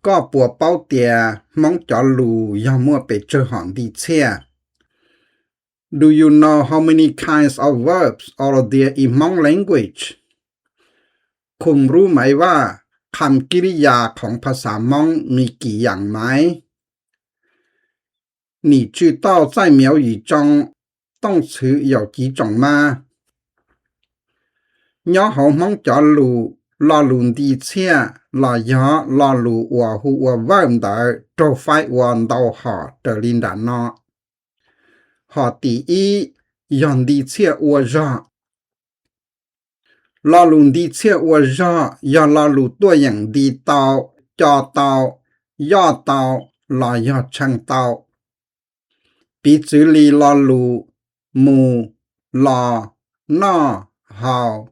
Koj puas paub tias Hmoob cov lus yog muaj pes tsawg hom nti txhiaj? Do you know how many kinds of verbs are there in Hmong language? คุณรู้ไหมว่าคำกริยาของภาษาม้งมีกี่อย่างไหม 你知道在苗语中动词有几种吗? Nyob hauv Hmoob cov lus, lo lus nti txhiaj los yog lo lus uas hu ua verb ntawd raug faib ua ntau hom raws li nram no. Hom tim ib yog nti txhiaj ua zog. Lo lus nti txhiaj ua zog yog lo lus tuaj yeem nti tau, co tau, yoj tau los yog tshee tau. Piv txwv li lo lus mus, los, noj, haus,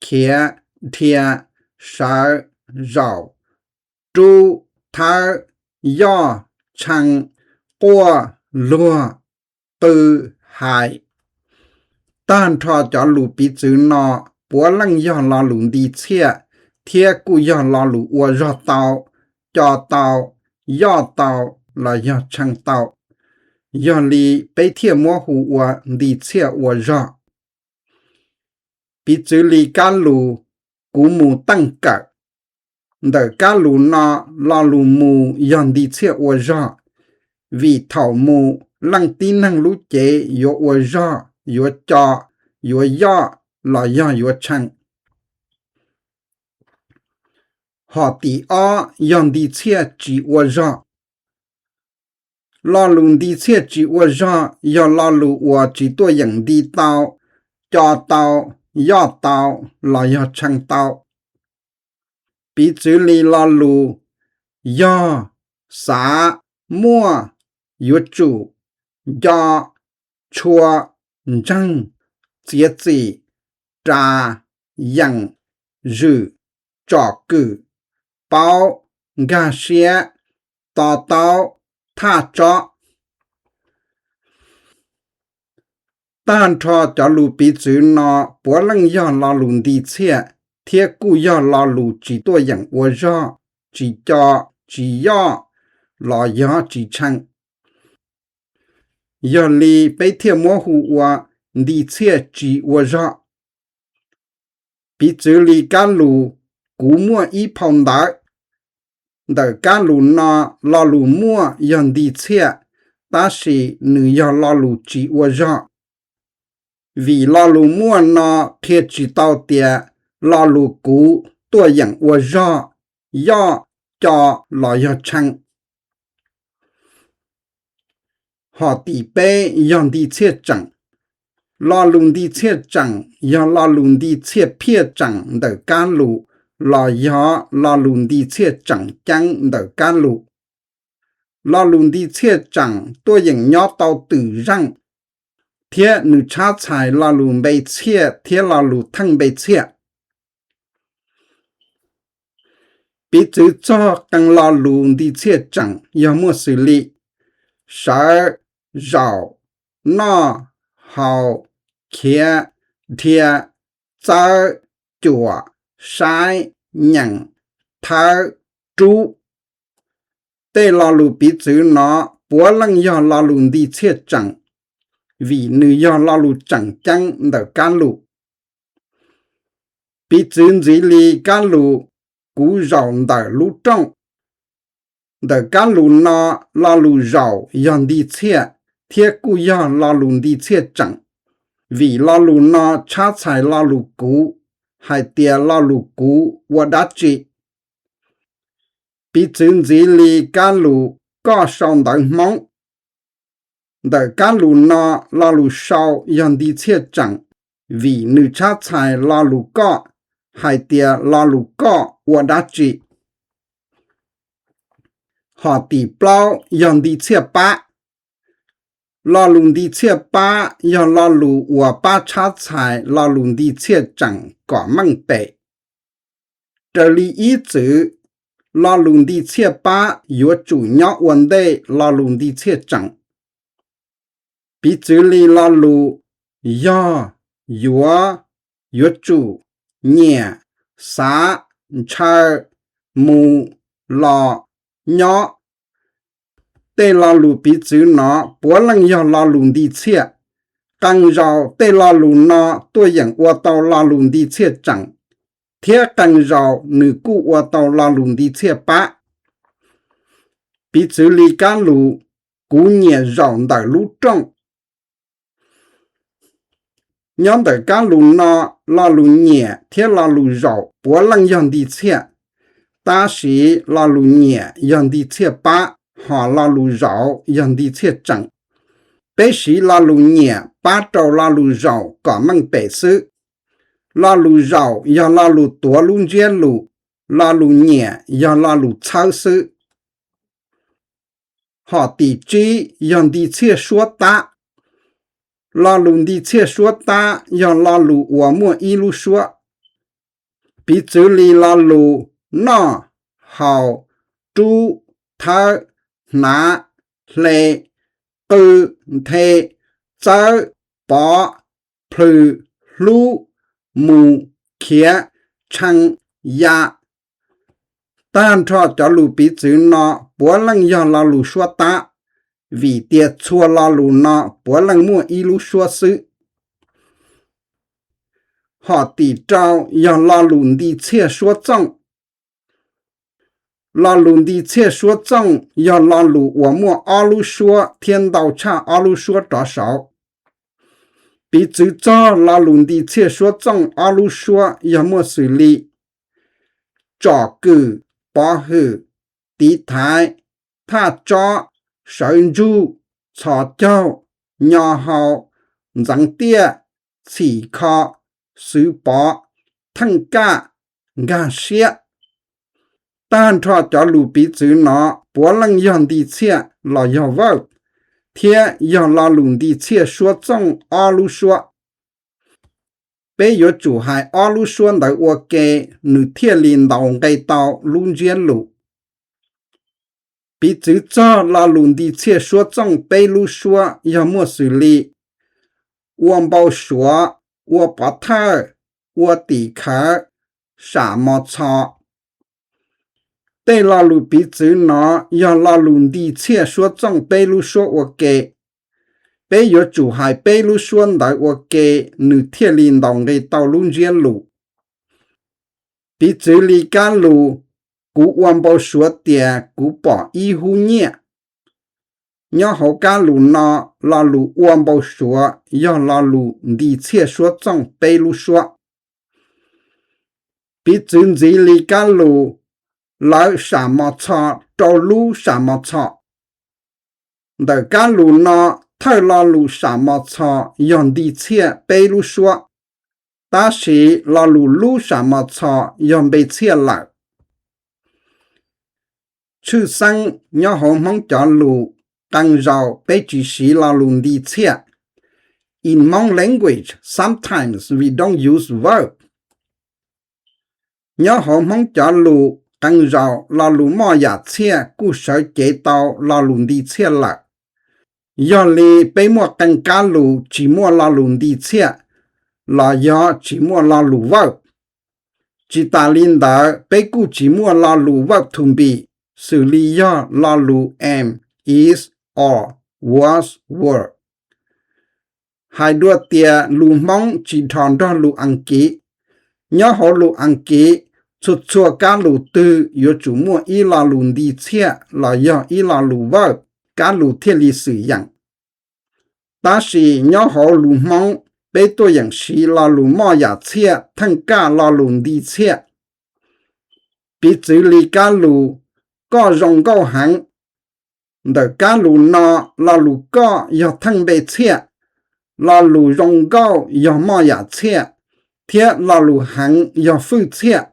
khiav, dhia, sawv, zaum, rub, thawb, yoj, tshee, quaj, luag, qw, hais. Tag nrho cov lus piv txwv no puav leej yog lo lus nti txhiaj thiab kuj yog lo lus ua zog tau, co tau, yoj tau los yog tshee tau. Yog li peb thiaj muab hu ua nti txhiaj ua zog. Piv txwv li kab lus kuv mus teej kawm. Ntawm kab lus no, lo lus mus yog nti txhiaj ua zog, vim thaum mus leej tib neeg lub cev yuav ua zog, yuav co, yuav yoj los yog yuav tshee. Hom tim ob yog nti txhiaj tsis ua zog. Lo lus nti txhiaj tsis ua zog yog lo lus uas tsis tuaj yeem nti tau, co tau, yoj tau los yog tshee tau. Piv txwv li lo lus yog, xav, muaj, yuav tsum, nco, tshua, ntseeg, txiav txim, ras, yeem, zwm, tsom kwm, paub, nkag siab, to taub, thaj tsob. Tag nrho cov lus piv txwv no puav leej yog lo lus nti txhiaj thiab kuj yog lo lus tsis tuaj yeem ua zog, tsis co, tsis yoj los yog tsis tshee. Yog li peb thiaj muab hu ua nti txhiaj tsis ua zog. Piv txwv li kab lus kuv muaj ib phau ntawv. Ntawm kab lus no, lo lus muaj yog nti txhiaj, tab sis nws yog lo lus tsis ua zog. Vim lo lus muaj no qhia tsis tau tias lo lus kuv tuaj yeem ua zog, yoj, co los yog tshee. Hom tim peb yog nti txhiaj tseem. Lo lus nti txhiaj tseem yog lo lus nti txhiaj phiaj tseem ntawm kab lus los yog lo lus nti txhiaj tseem ceeb ntawm kab lus. Lo lus nti txhiaj tseem tuaj yeem nyob tau twm zeej, thiab nws tshab txhais lo lus npe txhiaj thiab lo lus theej npe txhiaj. Piv txwv txog qee lo lus nti txhiaj tseem yog muaj xws li: sawv, zaum, noj, haus, khiav, dhia, txawb, cuam, saib, nyeem, thawb, rub. Tej lo lus piv txwv no puav leej yog lo lus nti txhiaj tseem, vim nws yog lo lus tseem ceeb ntawm kab lus. Piv txwv ntxiv li kab lus kuv zaum ntawm lub rooj. Ntawm kab lus no, lo lus zaum yog nti txhiaj thiab kuj yog lo lus nti txhiaj tseem, vim lo lus no tshab txhais lo lus kuv hais tias lo lus kuv ua dab tsi. Piv txwv ntxiv li kab lus koj sau ntawv Hmoob. Ntawm kab lus no, lo lus sau yog nti txhiaj tseem, vim nws tshab txhais lo lus koj hais tias lo lus koj ua dab tsi. Hom tim plaub yog nti txhiaj pab. Lo lus nti txhiaj pab yog lo lus uas pab tshab txhais lo lus nti txhiaj tseem kom meej pem. Raws li ib txwm, lo lus nti txhiaj pab yuav tsum nyob ua ntej lo lus nti txhiaj tseem. Piv txwv li lo lus yog, yuav, yuav tsum, nyiam, xav, ntshaw, mus, los, nyob. Tej lo lus piv txwv no puav leej yog lo lus nti txhiaj. Qee zaus tej lo lus no tuaj yeem ua tau lo lus nti txhiaj tseem, thiab qee zaus nws kuj ua tau lo lus nti txhiaj pab. Piv txwv li kab lus kuv nyiam zaum ntawm lub rooj. Nyob ntawm kab lus no, lo lus nyiam thiab lo lus zaum puav leej yog nti txhiaj, tab sis lo lus nyiam yog nti txhiaj pab, hos lo lus zaum yog nti txhiaj tseem. Peb siv lo lus nyiam pab rau lo lus zaum kom meej pem xwb. Lo lus zaum yog lo lus tuav lub ntsiab lus, lo lus nyiam yog lo lus txhawb xwb. Hom tim tsib yog nti txhiaj suab tab. Lo lus nti txhiaj suab tab yog lo lus uas muaj ib lub suab. Piv txwv li lo lus noj, haus, rub, thawb, hnav, hle, qw, nthe, txawb, pov, plhws, hlub, mus, khiav, tshee, ya. Tag nrho cov lus piv txwv no puav leej yog lo lus suab tab, vim tias txhua lo lus no puav leej muaj ib lub suab xwb. Hom tim rau yog lo lus nti txhiaj suab txooj. Lo lus nti txhiaj suab txooj yog lo lus uas muaj ob lub suab thiab ntau tshaj ob lub suab rov saud. Piv txwv txog lo lus nti txhiaj suab txooj ob lub suab yog muaj xws li: tsom kwm, pov hwm, tiv thaiv, thaj tsob, sawv ntsug, txhos caug, nyo hau, ntxeev tiaj, txhim kho, xwv pov, theej kaj, nkag siab. Tag nrho cov lus piv txwv no puav leej yog nti txhiaj los yog verb, thiab yog lo lus nti txhiaj suab txooj ob lub suab. Peb yuav tsum hais ob lub suab ntawd ua ke, nws thiaj li ntaus nqe tau lub ntsiab lus. Piv txwv txog lo lus nti txhiaj suab txooj peb lub suab yog muaj xws li: ua npau suav, ua pov thawj, ua tim khawv, sam mos txhos. Tej lo lus piv txwv no yog lo lus nti txhiaj suab txooj peb lub suab ua ke. Peb yuav tsum hais peb lub suab ntawd ua ke, nws thiaj li ntaus nqe tau lub ntsiab lus. Piv txwv li kab lus: kuv ua npau suav tias kuv pom ib hub nyiaj. Nyob hauv kab lus no, lo lus ua npau suav yog lo lus nti txhiaj suab txooj peb lub suab. Piv txwv ntxiv li kab lus: lawv sam mos txho rau lub sam mos txho. Ntawm kab lus no, thawj lo lus sam mos txho yog nti txhiaj peb lub suab, tab sis lo lus lub sam mos txho yog npe txhiaj lawm. Tshwj xeeb nyob hauv Hmoob cov lus, qee zaus peb tsis siv lo lus nti txhiaj. In Hmong language, sometimes we don't use verb. Nyob hauv Hmoob cov lus, qee zaus lo lus moj yam txhiaj kuj sawv cev tau lo lus nti txhiaj lawm. Yog li peb muaj qee kab lus tsis muaj lo lus nti txhiaj los yog tsis muaj lo lus verb. Tsis tas li ntawd, peb kuj tsis muaj lo lus verb to be, xws li yog lo lus am, is, are, was, were. Hais dua tias lus Hmoob tsis dhos nrog lus Askiv. Nyob hauv lus Askiv, txhua txhua kab lus twg yuav tsum muaj ib lo lus nti txhiaj los yog ib lo lus verb, kab lus thiaj li xwm yeem. Tab sis nyob hauv lus Hmoob, peb tuaj yeem siv lo lus moj yam txhiaj theej kaj lo lus nti txhiaj. Piv txwv li kab lus koj zoo nkauj heev. Ntawm kab lus no, lo lus koj yog theej npe txhiaj, lo lus zoo nkauj yog moj yam txhiaj, thiab lo lus heev yog fwj txhiaj.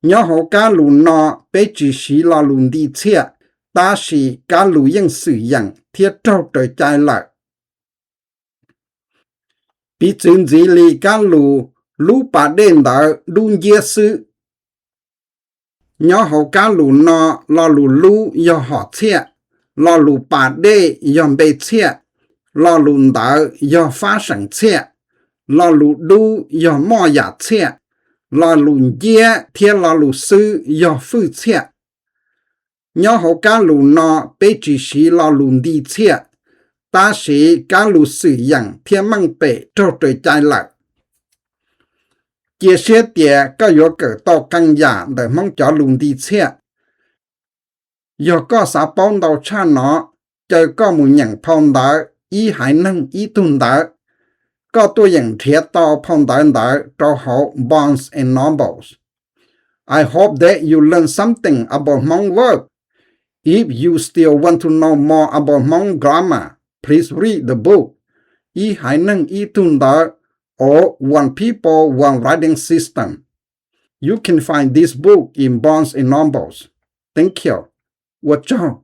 Nyob hauv kab lus no, peb tsis siv lo lus nti txhiaj, tab sis kab lus yeej xwm yeem thiab raug raws cai lawm. Piv txwv ntxiv li kab lus lub pas dej ntawd dub nciab xwb. Nyob hauv kab lus no, lo lus lub yog hom txhiaj, lo lus pas dej yog npe txhiaj, lo lus ntawd yog fab seem txhiaj, lo lus dub yog moj yam txhiaj, lo lus nciab thiab lo lus xwb yog fwj txhiaj. Nyob hauv kab lus no peb tsis siv lo lus nti txhiaj, tab sis kab lus xwm yeem thiab meej pem raug raws cai lawm. Cia siab tias koj yuav kawm tau qee yam ntawm Hmoob cov lus nti txhiaj. Yog koj xav paub ntau tshaj no, caw koj mus nyeem phau ntawv Ib Haiv Neeg Ib Tug Ntawv. Koj tuaj yeem nrhiav tau phau ntawv ntawd rau hauv Barnes and Nobles. I hope that you learn something about Hmong word. If you still want to know more about Hmong grammar, please read the book Ib Haiv Neeg Ib Tug Ntawv or One People, One Writing System. You can find this book in Barnes and Nobles. Thank you. Ua tsaug.